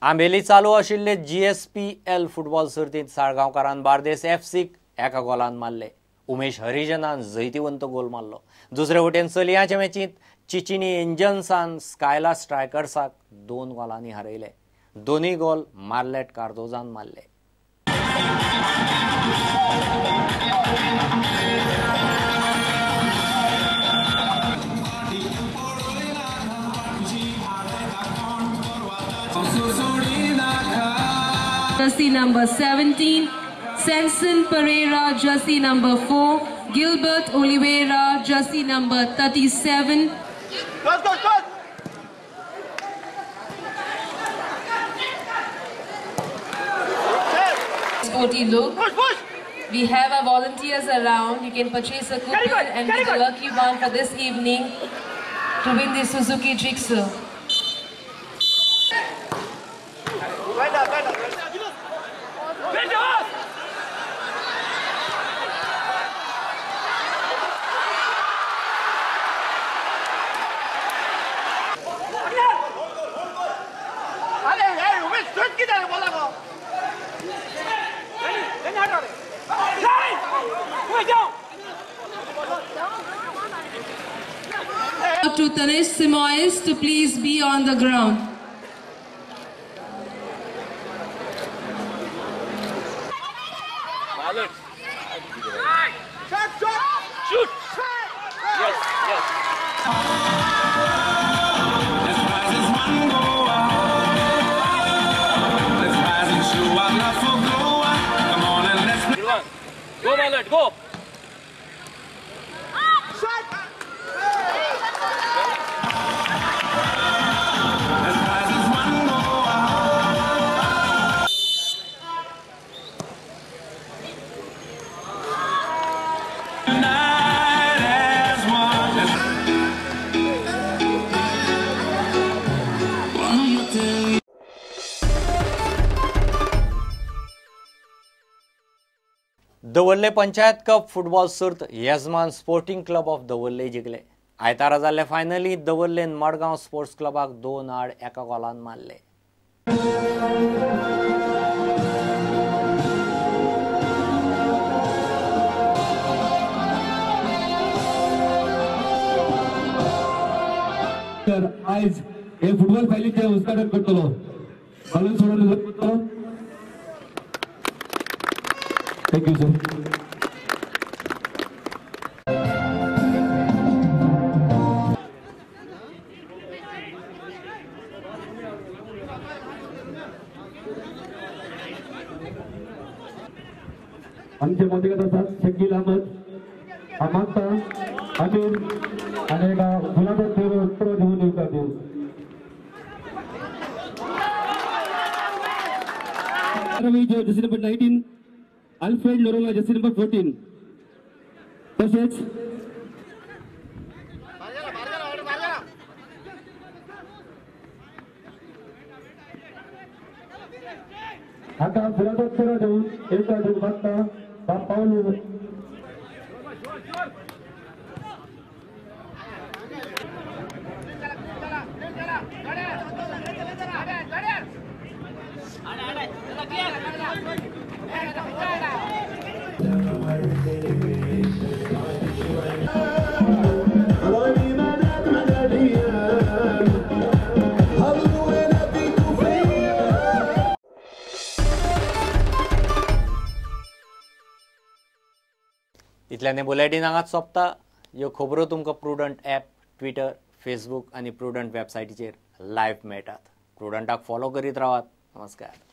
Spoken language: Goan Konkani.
आंबेली चालू आशिल्ले GSPL football सर्तींत साळगांवकारान बार्देस एफसीक एका गोलान मारले. उमेश हरिजनान जैतिवंत गोल मारलो. दुसरे वटेन चलयांचे मॅचींत चिचिनी एंजन्सान स्कायला स्ट्रायकर्साक 2 गोलांनी हारयले. दोनूय गोल मार्लेट कार्दोजान मारले. Jersey number 17, Senson Pereira, jersey number 4, Gilbert Oliveira, jersey number 37. Go, go, go! Sporty look. Push, push. We have our volunteers around. You can purchase a coupon and be the lucky one for this evening to win the Suzuki Gixxer. To Tanesh Simoes to please be on the ground. Shoot! Yes, yes. Go, Mallet, go! Davorlim panchayat cup football सर्त येजमान स्पोर्टिंग क्लब ऑफ दवर्ले जिखले. आयतारा जाल्ले फायनलींत दवर्लेन मडगांव स्पोर्ट्स क्लबाक 2-1 गोलान मारले. तर आयज हे फुटबॉल फायलीचें उद्घाटन करतलो. बालून सोडून करतलो. Thank you, sir. आमचे मदगत आसात शकील अहमद, मागता आमीर आनी एका फुलाचो तुरो घेवन येवपाक दिवं. Jersey number 19, Alfred Noronha, jersey number 14. तसेच आता फुलाचो तुरो घेवन येवपाक दिवंक मागता पावलो. इतल्याने बुलेटिन हांगाच सोंपता. ह्यो खबरो तुमकां प्रुडंट ॲप, ट्विटर, फेसबूक आनी प्रुडंट वेबसायटीचेर लायव्ह मेळटात. प्रुडंटाक फॉलो करीत रावात. नमस्कार.